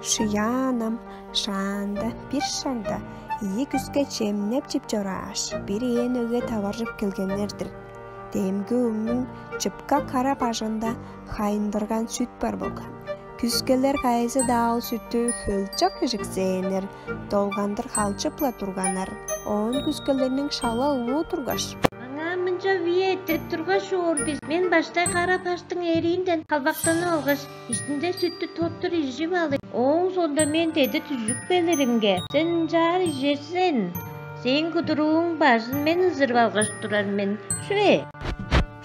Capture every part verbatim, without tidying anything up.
Шыяан ам шаанда бир шагда ийи күске чемнеп чип чорааш, бир ээн өге таваржып келгеннер-дир. Демги өгнүң чыпка кара бажында хайындырган сүт бар болган. Күскелер кайызы-даа ол сүттү хөлчок ижиксээннер, долгандыр халчып-ла турганнар. Оон күскелерниң шала улуу тургаш: «Маңаа мынча үе эрттирип тургаш чоор бис. Мен баштай кара бажың эриинден халбактанып алгаш, иштинде сүттү тоттур ижип алыйн. Ооң соонда мен дедир дүжүп келиримге, сен ынчаар ижер сен. Сээң кудурууң бажын мен ызырып алгаш турар мен чүве?»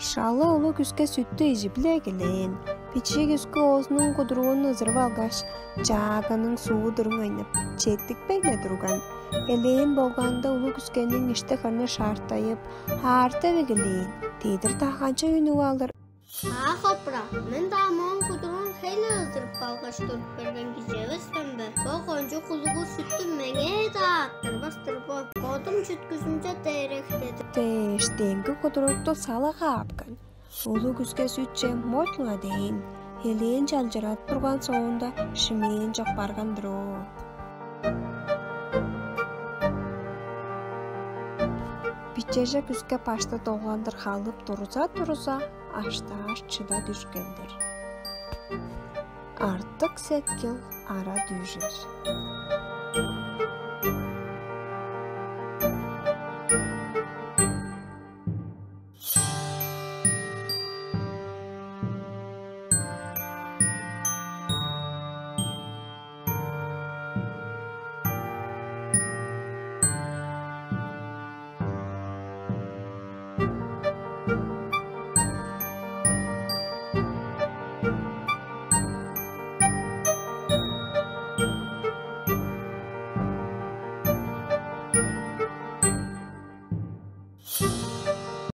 Шала улуг күске сүттү ижип-ле эгелээн. Бичии күске оозунуң кудуруун ызырып алгаш, чаагының суу дуруңайнып, четтикпейн-не турган. Элээн болганда, улуг күскениң ишти-хырны шаартайып, аартып эгелээн. Дедир-даа канчап үнүп алыр? «Аа, хопура, мен-даа мооң кудуруун хей-ле ызырып алгаш туруп берген кижи эвес мен бе? Бо кончуг кулугур сүттү меңээ-даа арттырбас-тыр бо. Бодум чүткүзүмче дээрек дедир» – дээш, демги кудурукты сала каапкан. Улуг күске сүтче морт-ла дээн, элээн чалчырадып турган соонда, шимээн чок барган-дыр оо. Бичежек күске башты долгандыр халып турза-турза, аштааш чыда дүшкен-дир. Артык сеткил ара дүжер.